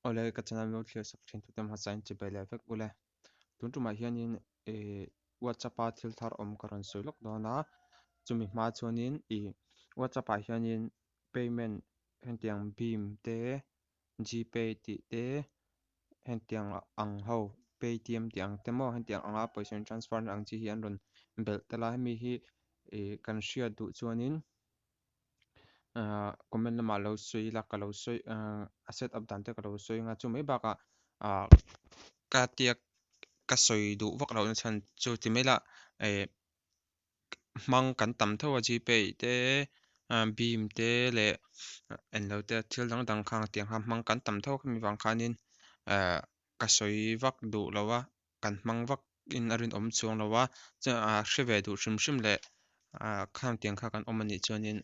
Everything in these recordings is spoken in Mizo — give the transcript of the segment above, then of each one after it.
Awle ka channel lo thlir sak thin tute hmasa in chibai leh vek ule. Tun tumah hianin ih WhatsApp a thil thar awm ka rawn sawi lawk dawn a, chumi hma chuanin ih WhatsApp ah hianin payment hetiang bhim te gpay tih te hetiang ang ho paytm tih ang te maw hetiang anga pawisa in transfer na ang chi hi an rawn belh tel a hemi hi ih kan hriat duh chuanin. Ahh comment lamah lo sawi ila ka lo sawi ahh a set up dan te ka lo sawi anga chu mai bakah ahh ka tia ka sawi duh vak loh na chhan chu ti mai lah eh hmang kan tam tho a gpay te ah bhim te leh englo te thil dang dang kha tiang kha hmang kan tam tho a khami vang khanin ahh ka sawi vak duh lo a. kan hmang vak in a rinawm chuang lo a ah hre ve duh hrim hrim leh ah khang tiang kha kan awm anih chuanin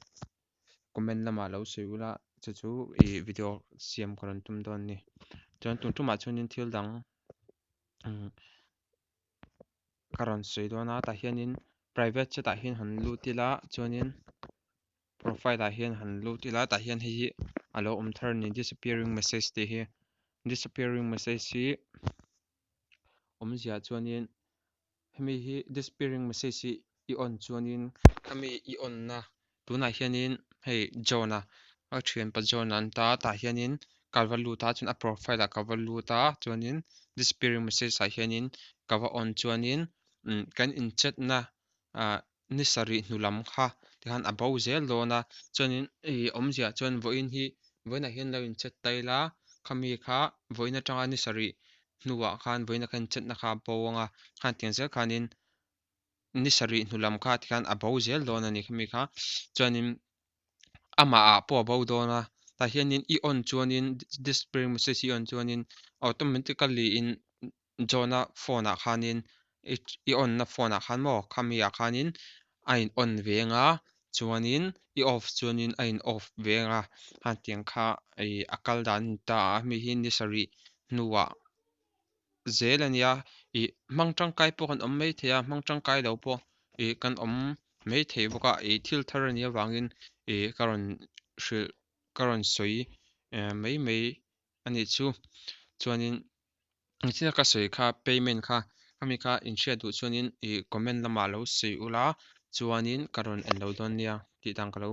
comment lamah lo sawi ula chu chu ih video siam ka rawn tum dawn a ni chuan tun tumah chuanin thil dang umm ka rawn sawi dawn a tah hianin private chat ah hian han lut ila chuanin profile ah hian han lut ila tah hian hei hi a lo awm thar a ni disappearing message tih hi disappearing message hi. Awmzia chuanin hemi hi disappearing message hi i on chuanin khami i on na tunah hianin hei John a a thianpa John an ta tah hianin ka va lut a chuan a profile ah ka va lut a chuanin disappearing message ah hianin ka va on chuanin umm kan in chat na ah ni sarih hnu lam kha tikhan a bo zel dawn a chuanin ih awmzia chuan vawiin hi vawiinah hian lo in chet ta ila khami kha vawiin atanga ni sarih hnuah khan vawiin a khan chetna kha a bo ang a khan tiang zel khanin ni sarih hnu lam kha tikhan a bo zel dawn a ni khami kha chuanin amah ah pawh a bo dawn a tah hianin i on chuanin display message i on chuanin automatically in John-a phone ah khanin i on na phone ah khan maw khami ah khanin a in on ve anga chuanin i off chuanin a in off ve anga hetiang kha ih a kal dan a ni ta a hemi hi ni sarih hnuah zel a nia ih hmang tangkai pawh kan awm maithei a hmang tangkai lo pawh ih kan awm maithei bawk a ih thil thar a nih avangin ih ka rawn hrilh ka rawn sawi mai mai a nih chu chuanin. Engtin ka sawi kha payment kha khami kha inhriat duh chuanin ih comment lamah lo sawi ula chuanin ka rawn en lo dawn nia tih dan ka lo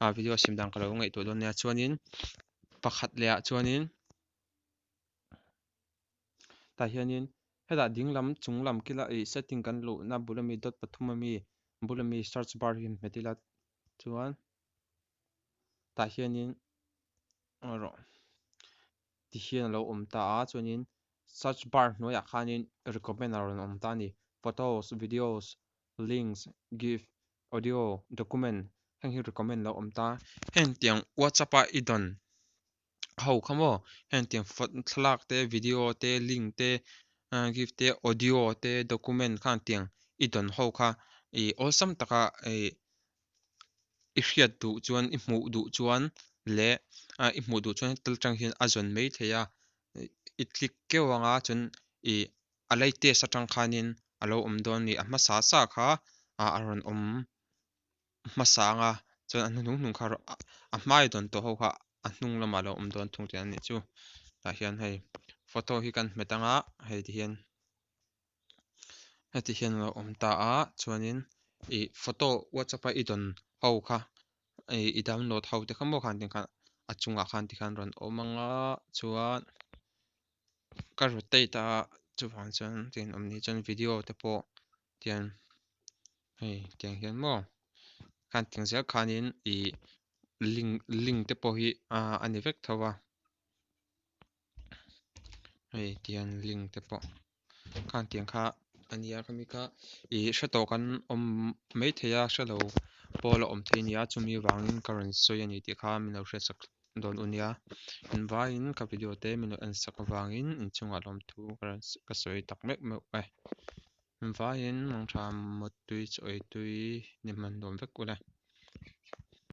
ah video siam dan ka lo ngaihtuah dawn nia chuanin pakhat leh ah chuanin tah hianin hetah ding lam chung lam kila ih setting kan luhna bul ami dot pathum ami bul ami search bar hi hmet ila chuan tah hianin erawh. Ti hian a lo awm ta a chuanin search bar hnuaiah khanin recommend a rawn awm ta a ni photos videos links gif audio document heng hi recommend a lo awm ta heng tiang whatsapp a i dawn ho kha maw heng tiang thlalak te video te link te gif te audio te document khan tiang i dawn ho kha ih awlsam taka ih. I hriat duh chuan i hmuh duh chuan leh ah i hmuh duh chuan heta tang hian a zawn mai thei a i click keuh anga chuan ih a latest atang khanin a lo awm dawn a ni a hmasa sa kha ah a rawn awm hmasa anga chuan a hnuhnung hnung kha a hmai dawn tawh ho kha a hnung lamah a lo awm dawn thung tih a nih chu tah hian hei photo hi kan hmet anga hei ti hian. Heti hian a lo awm ta a chuanin ih photo whatsapp a i dawn ho kha ih i download ho te kha maw khan tikhan a chungah khan tikhan rawn awm ang a chuan ka rotate a chuvang chuan tiang awm ni chuan video te pawh tiang hei tiang hian maw khan tiang zel khanin ih link link te pawh hi a ni vek tho a. Hei tiang link te pawh khan tiang kha a nia khami kha ih hre tawh kan awm maithei a hre lo pawl a awm thei a nia chumi vangin ka rawn sawi a ni tih kha min lo hriatsak dawn u nia engvaiin ka video te min lo en sak avangin inchungah lawmthu ka rawn ka sawi tak meuh meuh e engvaiin mangtha mawtui chaw ei tui ni hman nuam vek ula.